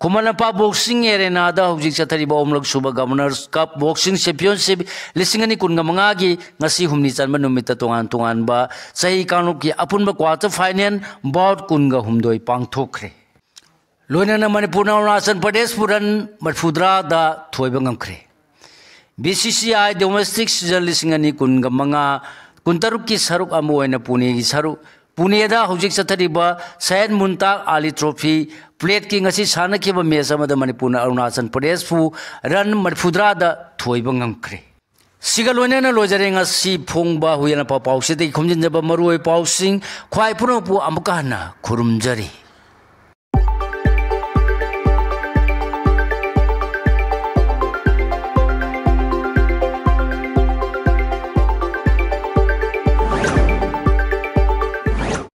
ꯈꯨꯃꯟ ꯂꯝꯄꯥꯛ boxing arenaꯗ ꯍꯧꯖꯤꯛ ꯆꯠꯊꯔꯤꯕ ꯑꯍꯨꯝꯂꯛ ꯁꯨꯕ Governors Cup Boxing Championship ꯂꯤꯁꯤꯡ ꯑꯅꯤ ꯀꯨꯟꯒ ꯃꯉꯥꯒꯤ ꯉꯁꯤ ꯍꯨꯝꯅꯤ ꯆꯟꯕ ꯅꯨꯃꯤꯠꯇ ꯇꯣꯉꯥꯟ ꯇꯣꯉꯥꯟꯕ ꯆꯍꯤ ꯀꯥꯡꯂꯨꯞꯀꯤ ꯑꯄꯨꯟꯕ quarter final bout ꯀꯨꯟꯒ ꯍꯨꯝꯗꯣꯏ ꯄꯥꯡꯊꯣꯛꯈ꯭ꯔꯦ꯫ ꯂꯣꯏꯅꯅ ꯃꯅꯤꯄꯨꯔꯅ ꯑꯔꯨꯅꯥꯆꯜ ꯄ꯭ꯔꯗꯦꯁꯄꯨ run ꯃꯔꯤꯐꯨꯇꯔꯥꯗ ꯊꯣꯏꯕ ꯉꯝꯈ꯭ꯔꯦ꯫ B C C I domestic season ꯂꯤꯁꯤꯡ ꯑꯅꯤ ꯀꯨꯟꯒ ꯃꯉꯥ ꯀꯨꯟꯇꯔꯨꯛꯀꯤ ꯁꯔꯨꯛ ꯑꯃ ꯑꯣꯏꯅ ꯄꯨꯅꯦꯒꯤ ꯁꯔꯨꯛ, ꯄꯨꯅꯦꯗ ꯍꯧꯖꯤꯛ ꯆꯠꯊꯔꯤꯕ ꯁꯌꯦꯗ ꯃꯨꯟꯇꯥꯛ ꯑꯂꯤ trophy plateꯀꯤ ꯉꯁꯤ ꯁꯥꯟꯅꯈꯤꯕ match ꯑꯃꯗ ꯃꯅꯤꯄꯨꯔꯅ ꯑꯔꯨꯅꯥꯆꯜ ꯄ꯭ꯔꯗꯦꯁꯄꯨ run ꯃꯔꯤꯐꯨꯇꯔꯥꯗ ꯊꯣꯏꯕ ꯉꯝꯈ꯭ꯔꯦ꯫ ꯁꯤꯒ ꯂꯣꯏꯅꯅ ꯂꯣꯏꯖꯔꯦ ꯉꯁꯤ ꯐꯣꯡꯕ ꯍꯨꯏꯌꯦꯟ ꯂꯥꯟꯐꯥꯎ ꯄꯥꯎꯆꯦꯗꯒꯤ ꯈꯣꯝꯖꯤꯟꯖꯕ ꯃꯔꯨꯑꯣꯏꯕ ꯄꯥꯎꯁꯤꯡ꯫ ꯈ꯭ꯋꯥꯏ ꯄꯨꯝꯅꯃꯛꯄꯨ ꯑꯃꯨꯛꯀ ꯍꯟꯅ ꯈꯨꯔꯨꯝꯖꯔꯤ꯫